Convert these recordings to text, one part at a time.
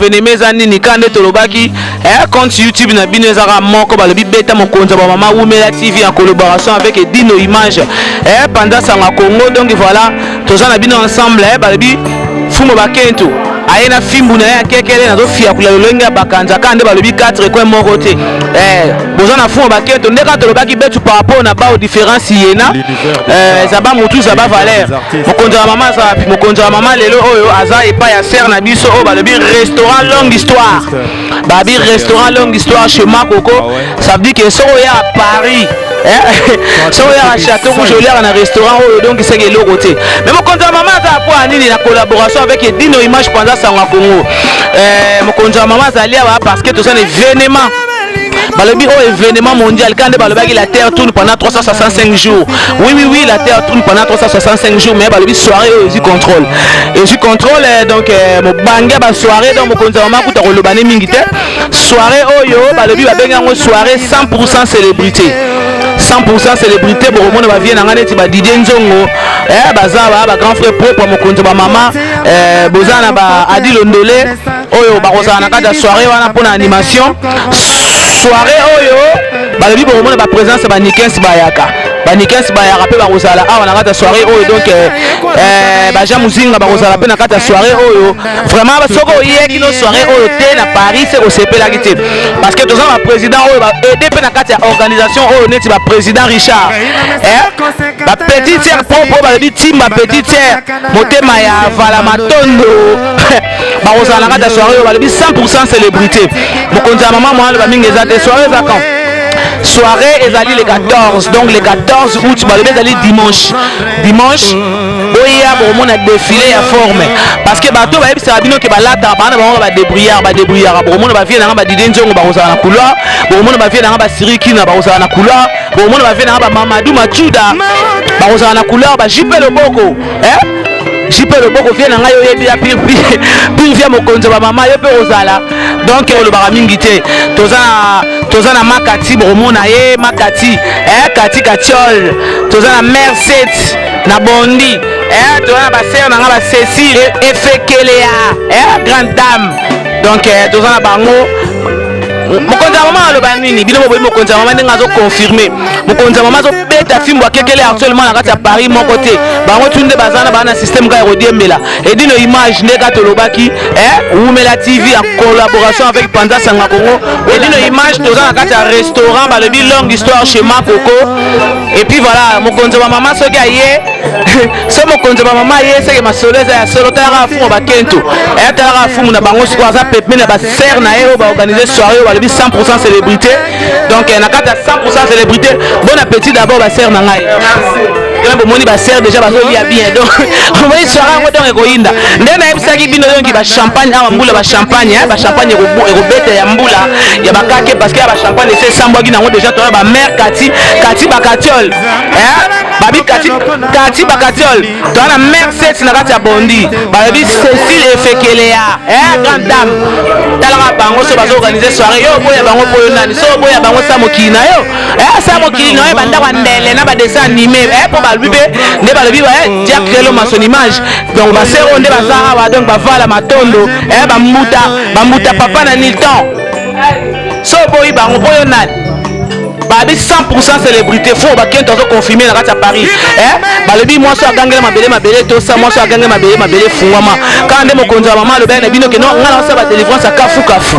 Événement eza nini? Ka nde tolobaki, compte YouTube na bino ezaka moko. Balobi beta mokonzi ya bamama, Wumela TV en collaboration avec Dino Image, Panda Sanga Congo. Donc voilà, toza na bino ensemble. Balobi Fumo Bakento aye na fimbu na ye akekele, nazofiakula lolenge ya bakanza. Kaka nde balobi 4 coin moko te. Boza na Fumo Bakento nde kaka tolobaki betu par rapport na bao différence yena eza ba motu, eza ba valeur. Mokonzi ya mama aza wapi? Mokonzi ya mama lelo oyo aza epai ya sere na biso oyo balobi restaurant Longue Histoire. Babi restaurant Longue Histoire chez Makoko. Ça veut dire que soki oya à Paris, soki oyaka Château Rouge, oliaka na restaurant oyo, donc esaki eloko te. Mais mokonzi ya mama aza po ya nini? Na collaboration avec Dino Image, Panza Sango ya Congo. Mokonzi ya mama azali awa parce que toza na événement. Balobi oyo événement mondial. Quand nde balobaki la terre tourne pendant 365 jours, oui, la terre tourne pendant 365 jours, mais balobi soirée oyo ezwi contrôle, ezwi contrôle. Donc mobange ya basoirée, donc mokonzi ya mama kuta koloba ne mingi te. Soirée oyo balobi babengi yango soirée 100 célébrité, 100 célébrité. Bokomona bavie na ngai neti badidier Nzongo, baza ba bagrand frère propre. Mokonzi bamama, boza na ba Adi Londole oyo bakozala na kati ya soirée wana mpona animation. Soirée oyo balobi bokomona baprésence ya banikens bayaka, banikens bayaka mpe bakozala awa na kati ya soirée oyo. Donc bajean Muzinga bakozala mpe na kati ya soirée oyo. Vraiment, soki oyeki no soirée oyo te na Paris, se osepelaki te, parce que toza na baprésident oyo baede mpe na kati ya organisation oyo, neti baprésident Richard, bapetite sœur propre oyo balobi Timba, petite sœur motema ya Vala Matondo, bakozala na kati ya soirée oyo balobi 100 célébrité. Mokonzi ya mama mwana aloba mingi eza te. Soirée eza quand? Soirée ezali le 14, donc le 14 août. Balobi ezali dimanche. Dimanche boya, bokomona défilé ya forme, parce que bato bayebisaka bino ke balataka bana bango badébrouillard, badébrouillard. Bokomona bavie nanga badide Nzongo bakozala na couloir, bokomona bavie nanga basirikina bakozala na couloir, bokomona bavie nanga bamamadou Machuda bakozala na couloir, bajipe loboko, jipe loboko. Vie na ngai oyebi ya pire pire, vie mokonzi ya bamama, yo mpe kozala. Donc olobaka mingi te. Toza na Makati, bokomona ye Makati, Kati Katiol. Toza na Merced na Bondi, toza na basere na nga bacécile Efekelea, grande dame. Donc toza na bango. Mokonzi ya mama aloba nini? Bino boboyi mokonzi ya mama ndenge azoconfirme. Mokonzi ya mama azobeta fimbo akekele actuellement na kati ya Paris moko te. Bango tu nde baza na baa na système kaka ya kodiembela. Edino Image nde kaka tolobaki, Wumela TV en collaboration avec Panza Sanga Congo, Edino Image. Toza na kati ya restaurant balobi Longue Histoire chez Makoko. Et puis voilà, mokonzi ya mama soki aye, so mokonzi ya bamama aye, seke masolo eza ya solo. Talaka afumu bakento, talaka afumu na bango. Sikoyo aza pembeni na basere na ye oyo baorganize soirée oyo balobi 100 célébrité. Donc na kati ya 100 célébrité, bon appétit d'abord, basere na ngai. Bomoni basere déjà bazolia bien. Donc omoni soirée yango, donc ekoyinda nde nayebisaki bino. Donc bachampagne awa, mbula bachampagne, bachampagne ekobeta ya mbula ya bakake, parce que ya bachampagne ese esambwaki nango déjà. Toya bamare Kati, Kati Bakatiole, babi Kati, Kati Bakatiole. Toza na mare Seti na kati ya Bondi, balobi Cécile Efekelea, grande dame. Talaka bango so bazoorganize soirée. Yo oboya bango mpo yo nani? So oboya bango, sa mokili na yo, sa mokili na yo bandako ya ndele na badessin animé, mpo balobi mpe nde balobi Jack Lelo Mason Image. Donc basere oyo nde baza awa, donc bavala Matondo, bambuta, bambuta papa na Nilton. So oboyi bango mpo yo nani? Babi 100 célébrité. Fo bakento azoconfirme na kati ya Paris. Balobi mwasi agangela mabele, mabele tosa. Mwasi agangela mabele, mabele efungwama. Kaka nde mokonzi ya mama alobaki na bino ke non, ngai naosala badélivrance ya kafukafu,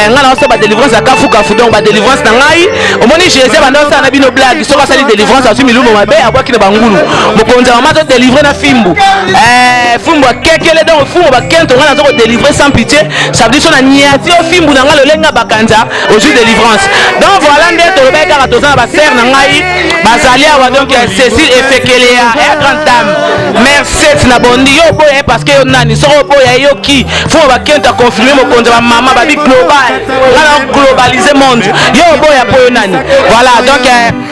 ngai naosala badélivrance ya kafukafu. Donc badélivrance na ngai, omoni Jésus banda osala na bino blague, soki asali délivrance, azwi milumo mabe, abwaki na bangulu. Mokonzi ya mama azodélivre na fimbu, fimbu akekele. Donc fimbu bakento, ngai naza kodélivre sans pitié. Ça veut dire so na niati yo fimbu na ngai lolenga bakanza, ozwi délivrance. Donc voilà nde tolobaki kaka. Toza na basere na ngai bazali awa. Donc Cécile Efekelea, grande dame, Mercedes na Bondi. Yo oboya parce que yo nani? Soki oboya yoki fo bakento aconfirme. Mokonzi ya bamama, babi global, nga na globaliser monde. Yo oboya mpo yo nani? Voilà. Donc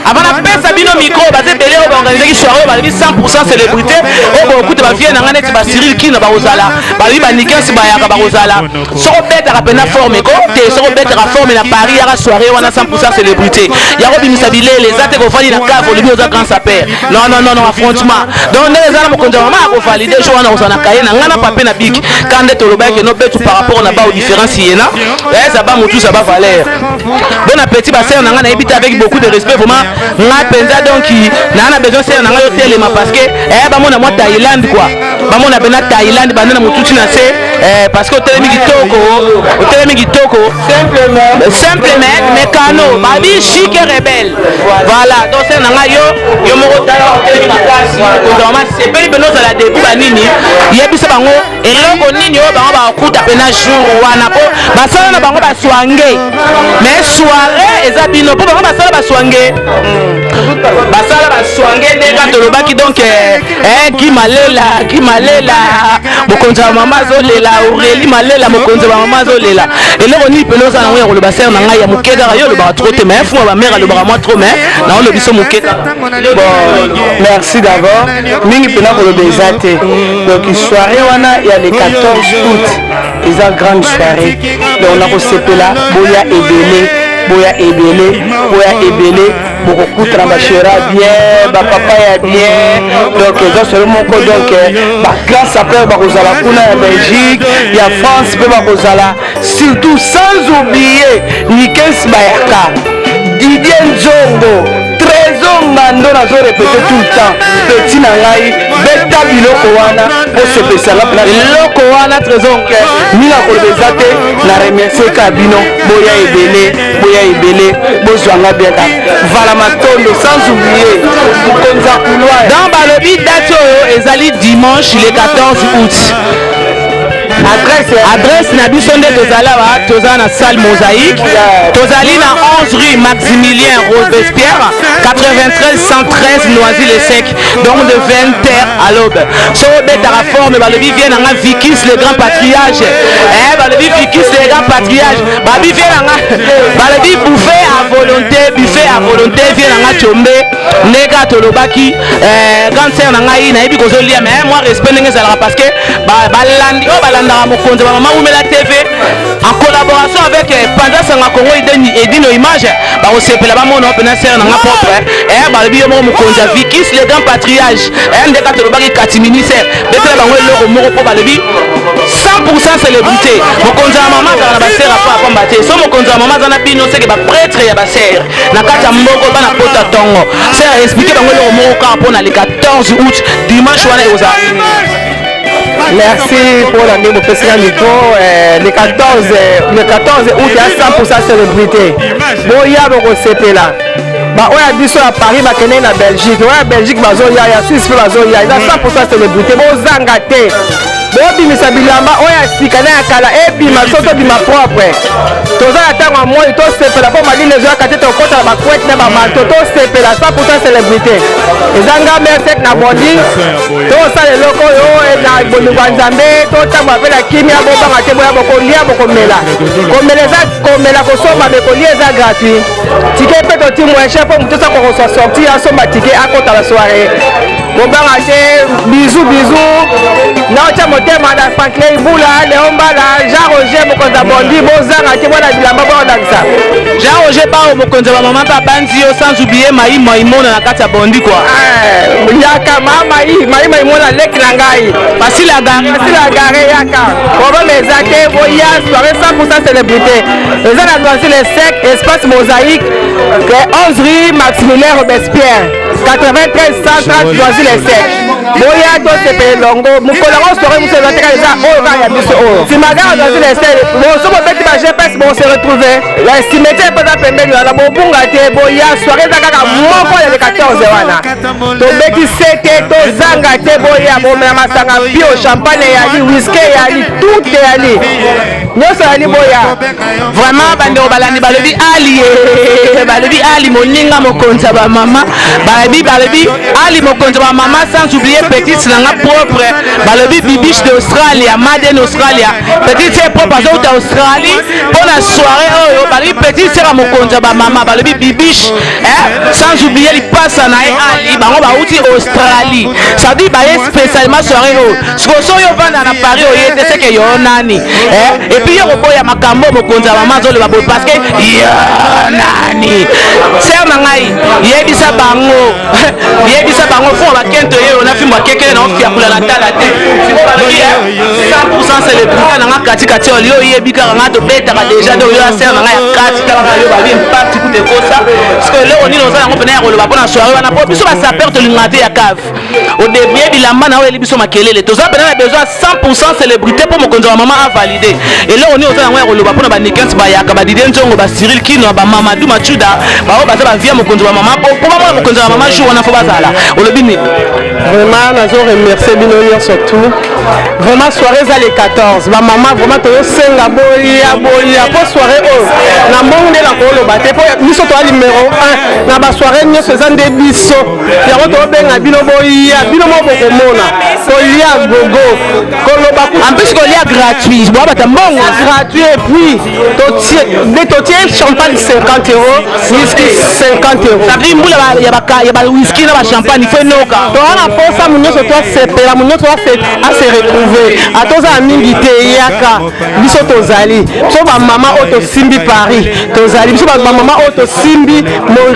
avant napesa bino micro, baza ebele oyo baorganisaki soirée oyo balobi 100 célébrité oyo bokuta. Bavie na ngai neti bacyril Kina bakozala, balobi banikesi bayaka bakozala. Soko obetaka mpena forme ko te, soko obetaka forme na Paris, yaka soirée wana 100 célébrité. Yako bimisa bilele eza te, kovandi na cave, olobi oza grand sapeur. Non, non, non, non, affrontement. Donc ndenge eza na mokonzi ya mama akovalide jour wana, kozala na kaye na ngai na papier na bic. Ka nde tolobaki no betu par rapport na bao différence yena eza ba motu za ba valeur. Bon appétit, basere na ngai. Nayebi te, avec beaucoup de respect vraiment, ngai mpenza donc naa na besoin sere na ngai otelema, parce que bamona mwa Thaïlande quoi, bamona mpena Thaïlande bande na motuti na se, parce que otelemi kitoko, otelemi kitoko, simple mais mécano, babi chic et rebelle. Voilà, donc sere na ngai, yo moko tala, otelemi makasi. Kozala sepeli mpena ozala debout. Banini, yebisa bango eloko nini oyo bango bakokuta mpena jour wana, mpo basala na bango baswange, mais soirée eza bino, mpo bango basala baswange, basala baswange ndenge tolobaki. Donc Ki Malela, Ki Malela, mokonzi ya mama azolela. Aurélie Malela, mokonzi ya mama azolela. Eloko nini mpena oza nango ya koloba, sere na ngai ya moke kaka? Yo olobaka trop te, mais fuma bamare alobaka mwa trop, mais naolobi so moke kaka. Bon, merci d'abord. Mingi mpena koloba eza te. Donc soirée wana ya le 14 août eza grande soirée, donc nakosepela boya ebele, boya ebele, boya ebele. Bokokutana bashera bien, bapapa ya bien. Donc eza soirée moko, donc bagrand sapeur bakozala kuna ya Belgique, ya France mpe bakozala, surtout sans oublier Nikes Bayaka, Didier Nzongo, Trésor Ngando. Nazo répéter tout le temps, petit na ngai, beta biloko wana osepesanga mpena. Eloko wana, Trésor. Mingi akoloba eza te. Na remercie ka bino, boya ebele, boya ebele, bozwanga bien kaka. Vala matondo, sans oublier mokonzi ya couloir. Donc balobi date oyo ezali dimanche le 14 août. Adresse? Adresse na biso nde tozali awa, toza na salle Mosaïque, tozali na 11 rue Maximilien Robespierre, 93 113 Noisy-le-Sec. Donc de 20h à l'aube, so obetaka forme. Balobi vie nanga Vikis le grand patriarche, balobi Vikis le grand patriarche, babi vie nanga, balobi buffet à volonté, buffet à volonté. Vie nanga Tshombe, ndenge kaka tolobaki, grande sœur na ngai, nayebi kozolia, mais moi respect ndenge ezalaka, parce que balandi oyo balandaka mokonzi bamama Wumela TV en collaboration avec Panza Sanga Congo Edino Image bakosepela bamona mpena sere nanga propre. Balobi yo moko mokonzi ya Vikis le grand patriarche, ndeka tolobaki kati ministère, betela bango eloko moko, mpo balobi 100 célébrité. Mokonzi ya mama azala na basere apo apamba te. So mokonzi ya mama aza na bino, seke baprêtre ya basere na kati ya mboko bana pota ntongo. Sere, explique bango eloko moko kaka mpona le 14 août, dimanche wana ekozala. Merci pour la ndenge bopesika micro. Le 14, le 14 août ya 100 célébrité, boya, bokosepela. Baoyo ya biso ya Paris bakendeki na Belgique, oyo ya Belgique bazoya, ya Suisse mpe bazoya. Eza 100 célébrité, bozanga te. Bobimisa bilamba oyo ya sika na ya kala ebima, so tobima propre. Toza na ntango ya moi, tosepela mpo malili ezoyaka te. Tokɔta na bacouette na bamanteau, tosepela. 100 célébrité, eza nga Mersek na Bondi. Tosala eloko oyo na bolingo ya Nzambe, totambola mpe na kimia. Bobanga te, boya, bokolia, bokomela. Komela eza komela, kosomba me kolia eza gratuit. Ticket mpe toti moins cher mpo moto osa kokozwa sorti, asomba ticket, akota na soirée. Bobanga te. Bizu bizu, naotya motema na Franklin Ibula, Léon Mbala, Jean Roger, mokonzi ya Bondi. Bozanga te, bwana bilamba baolakisa. Jean Roger Bao, mokonzi ya bamama mpe abanzi yo, sans oublier Mai Maimona na kati ya Bondi kua. Yaka mama mai Maimona, leki na ngai. Basila gare. Basila gare, yaka, problème eza te. Boya soirée 100 célébrité, eza na Noisy le Sec, espace Mosaïque, 11 rue Maximilien Robespierre, 93 130 Noisy le Sec. Boya, tosepela elongo. Mokolo yango soirée mosusu eza te, kaka eza oyo kaka ya biso oyo. Nsima kaka Noisy le Sec, boso bobeti ba GPS, bose retrouve ya cimetière mpe eza pembeni wana, bobunga te. Boya, soirée eza kaka moko ya le 14 wana, tobeti sete, tozanga te. Boya, bomela masanga pio, champagne eyali, whisky eyali, tout eyali. Nyonso yali boya. Vraiment bandeko balandi balobi Ali eh, balobi Ali moninga mokonzi ya bamama, balobi balobi Ali mokonzi ya bamama, sans oublier petite na nga propre, balobi Bibiche d'Australia, Maden Australia, petite sœur propre azouta Australie mpo na soirée oyo, balobi petite sœur ya mokonzi ya bamama, balobi Bibiche eh, sans oublier lipasa na ye Ali, bango bauti Australie, ça veut dire baye spécialement soirée oyo. Sikoyo soki ovanda na Paris oye te seke yo nani eh? Et puis yo koboya makambo mokonzi ya mama azoloba boye parce que yo nani? Sœur na ngai yebisa bango yebisa bango fo bakento ye na fimbo akekele na ofiakula na tala te. Sikoyo balobi 100% célébrité na nga kati kati oyo oyebi kaka nga tobetaka déjà donc yo sœur na ngai ya kati kaka yo babi impact kuta ekosa. Sikoyo eloko nini oza yango mpena ya koloba mpona soirée wana po biso basapeur tolingaka te ya cave odebrie bilamba na oyo eli biso makelele, toza mpena na besoin 100% célébrité mpo mokonzi wa mama avalide. Eloko nini oza yango ya koloba mpona banikens bayaka badidie nzongo bacyril kino bamamadou machuda baoyo baza bavia mokonzi wa mama mpo bamona mokonzi wa mama jour wana fo bazala olobi nini? Vraiment nazo remercier bino nyonso tout. Vraiment soirée eza le 14, bamama vraiment tozosenga boya boya mpo soirée oyo na mbongo nde nakoloba te mpo biso toza numéro 1 na basoirée nyonso eza nde biso yango tobenga bino boya, bino moko bokomona kolia gogo koloba. En plus kolia gratuit, boa bata mbongo gratuit, et puis totie nde totie champagne 50 €, whisky 50 €. Ça veut dire mbula ya ba whisky na ba champagne faut enoka. Toza na posa mu nyonso toasepela, mu nyonso ase retrouve, ata ozala mingi te, yaka. Biso tozali biso bamama oyo tosimbi Paris, tozali biso bamama oyo tosimbi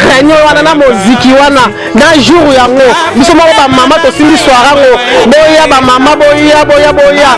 réunion wana na moziki wana na jour yango. Biso moko bamama tosimbi soirée yango. Boya bamama, boya boya boya.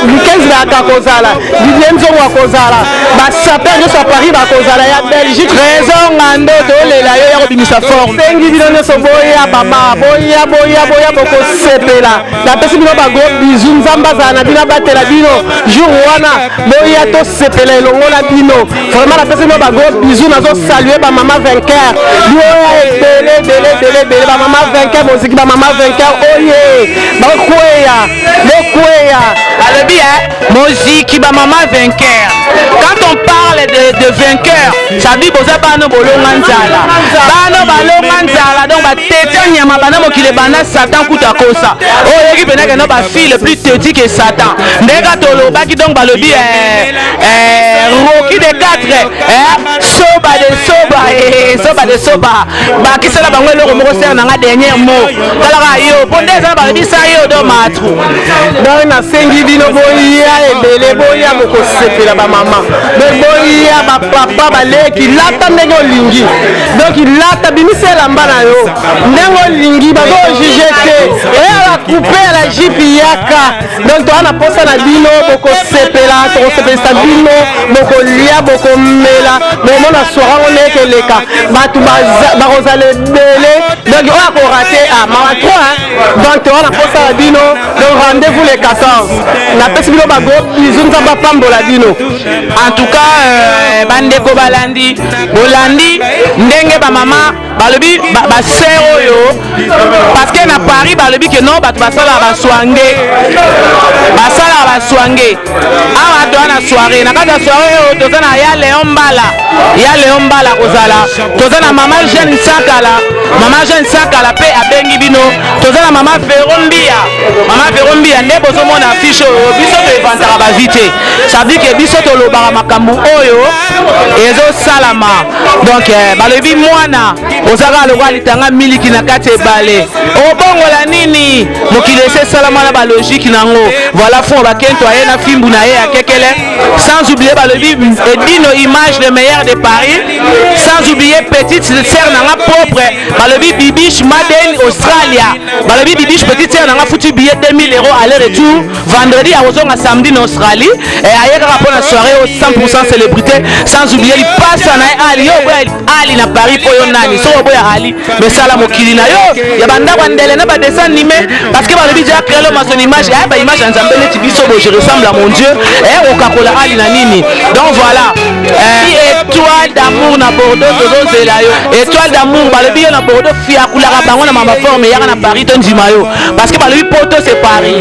Likezi bayaka kozala, Didie Nzongo akozala, basapeur nyonso ya Paris bakozala, ya Belgique. Trésor Ngando tolela yo ya kobimisa forme. Sengi bino nyonso boya bama, boya boya boya, bokosepela. Napesi bino bagros bisous, Nzambe azala na bino, abatela bino jour wana. Boya tosepela elongo na bino. Vraiment napesi bino bagros bisous, nazosalue bamama vainqueur bioya ebele ebele ebele ebele, bamama vainqueur moziki, bamama vainqueur oye bakweya bokweya. Balobi moziki bamama vainqueur. Quand on parle de vainqueur, ça veut dire boza bana bolonga nzala, bana balonga nzala, donc batete nyama bana mokili banda Satan kuta kosa oyo oyoki mpena keno bafille le plus têtu que Satan ndenge tolobaki. Donc balobi Roki de 4 soba de soba, soba de soba, bakisela bango eloko moko. Sœur nanga, dernier mot, talaka yo mpo nde eza na balobi sa yo do matru. Donc nasengi bino boya ebele, boya bokosepela bamama, donc boya bapapa baleki, lata ndenge olingi, donc lata bimisa elamba na yo ndenge olingi, bazojuge te. Oya bakupe ya la jupe, yaka. Donc toza na posa na bino, bokosepela, tokosepelisa bino, bokolia, bokomela, bokomona soirée yango ndenge eleka, bato bakozala ebele. Donc oyo akorate ah, mawa trop. Donc toza na posa na bino. Donc rendez-vous le 14, napesi bino bagros bisous, Nzambe apambola bino. En tout cas bandeko balandi, bolandi ndenge bamama balobi, basœur oyo, parce que na Paris balobi ke non, bato basalaka baswange, basalaka baswange. Awa toza na soirée, na kati ya soirée oyo toza na ya Léon Mbala, ya Léon Mbala kozala, toza na mama Jeune Sakala, mama Jeune Sakala mpe abengi bino, toza na mama Vero Mbia, mama Vero Mbia. Nde bozomona affiche oyo, biso toevantaka bavi te, ça veut dire ke biso tolobaka makambo oyo ezosalama. Donc balobi mwana oza kaka lokola litanga miliki na kati ebale, obongola nini? Mokili esi esalama na balogique nango. Voilà, fond bakento aye na fimbu na ye ya kekele, sans oublier balobi Edino Image, le meilleur de Paris, sans oublier petite sœur nanga propre, balobi Bibiche Maden Australia, balobi Bibiche petite sœur nanga futi billet 2000 € aller retour vendredi, akozonga samedi na Australie. Aye kaka mpona soirée oyo 100% célébrité, sans oublier lipasa na ye Ali. Yo oboya Ali na Paris mpo yo nani? Soki oboya Ali, mesala mokili na yo ya bandako ya ndele na badessin animé, parce que balobi dia créé l'homme à son image, aya baimage ya Nzambe neti biso bo je ressemble à mon Dieu, okakola Ali na nini? Donc voilà, étoile d'amour na Bordeaux, tozozela yo étoile d'amour. Balobi yo na Bordeaux fiakulaka bango na mama forme, eyaka na Paris tondima yo, parce que balobi poto c'est Paris,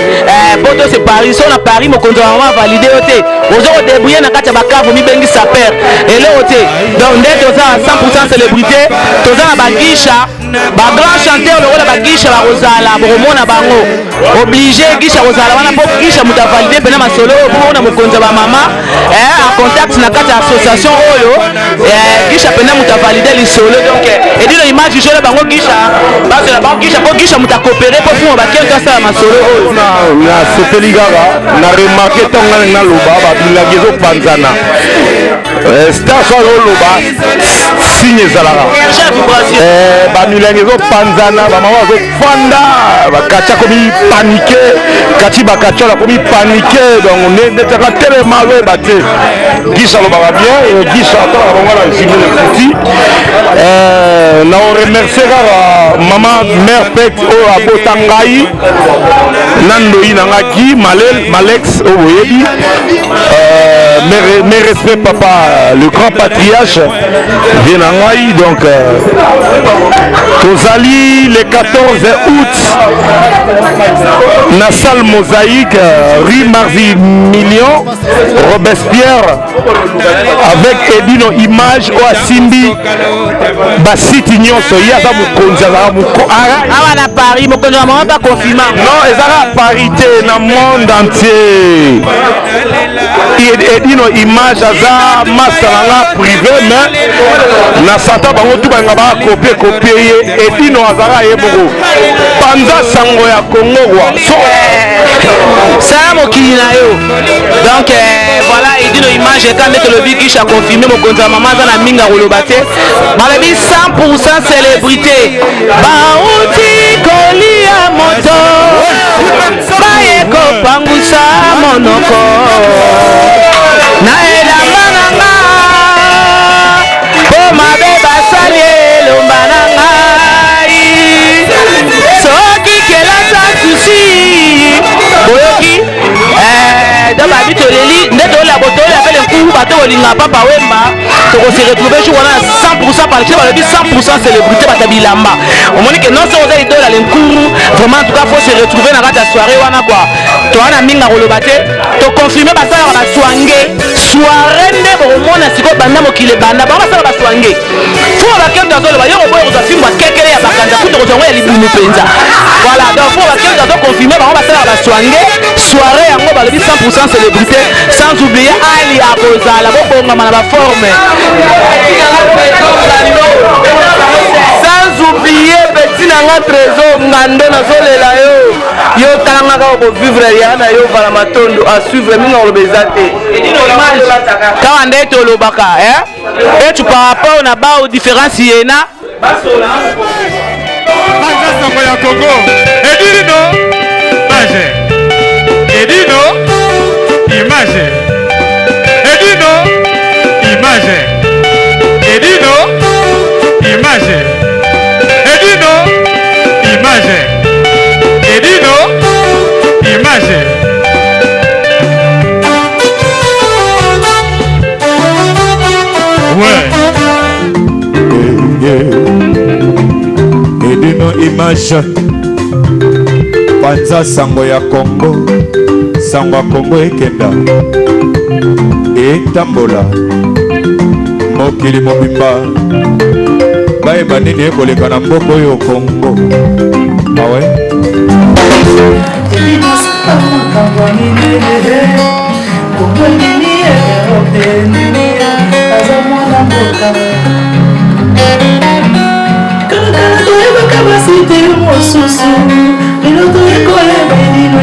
poto c'est Paris. So na Paris mokonzi wa mama valide yo te. Ozo ko débrouiller na kati ya bakavu, mibengi saper, eloko te. Donc nde toza 100% célébrité, toza na bagisha, bagrand chanteur lokola bagisha bakozala, bokomona bango obligé. Gisha kozala wana mpo gisha moto avalide mpena masolo oyo, mpo mpona mokonzi ya bamama en contact na kati ya association oyo. Gisha mpena moto avalide lisolo. Donc edino image jole bango, gisha bazela bango gisha, mpo gisha moto akopere mpo fuma bakento asala masolo oyo. Nasepeli kaka na remarque ntango ngai naloba, babilanga ezopanzana. Star so azoloba, signe ezalaka, bamilangi ezopanzana, bamama bazofanda, bakatia komi panique, kati bakatia bakomi panique. Donc ndetiaka telema, azoyeba te. Gis alobaka bien, Gis atalaka bango na jimele kuti. Na oremercie kaka mama mare pet oyo abota ngai na ndoi na nga Guy Malel Malex oyo boyebi. Mes respects, papa le grand patriarche vie na ngai. Donc tozali le 14 août na salle Mosaïque, rue Maximilien Robespierre, avec Edino Image oyo asimbi basiti nyonso. Ye aza mokonzi, azalaka awa na Paris, mokonzi ya mama baconfirma. Non, ezaka Paris te, na monde entier. Edino Image aza masa na nga privé, mais na sata bango tu balinga bakopie kopie ye. Edino azalaka ye moko panza sango ya Congo kwa so. Sala mokili na yo. Donc voilà, Edino Image eka nde tolobi, gisha confirme, mokonzi ya mama aza na mingi akoloba te. Balobi 100% célébrité, bauti kolia moto, baye kopangusa monoko na elamba na nga, mpo mabe basali elomba na ngai. Soki kelasa susi boyoki, donc babi toleli nde tolela, botolela mpe lenkuku bato bolinga Papa Wemba. Tokose retrouve jour wana na 100%, parce que balobi 100% célébrité, bato ya bilamba. Omoni ke non, soki oza idola lenkuru, vraiment, en tout cas, faut se retrouver na kati ya soirée wana quoi. Toza na mingi koloba te, toconfirme basalaka baswange soirée nde bokomona sikoyo. Banda mokili ebanda, bango basala baswange fo bakento azoloba yo koboya kozwa fimbo akekele ya bakanza kuta kozwa yango ya libumu mpenza. Voilà, donc fo bakento azoconfirme, bango basalaka baswange soirée yango. Balobi 100% célébrité, sans oublier Ali akozala, bobongama na baforme. Sans oublier petit na nga Trésor Ngando, nazolela yo, yo talanga kaka kovivre ya na yo vala matondo à suivre. Mingi koloba eza te. Kaka nde tolobaka etu par rapport na bao différence yena. Sango ya Congo, Edino Image, Edino Image, Edino Image, Edino Image, Edino Image, Edino Image. Ouais. Edino Image, panza sango ya Kongo, sango ya Kongo ekenda, etambola mokili mobimba, bayeba nini ekoleka na mboka oyo Kongo awe. Makambo ya minene, Kongo nini, Europe nini, aza mwana mboka. Kalakala toyebaka basite mosusu, lelo toyekoyeba Edino.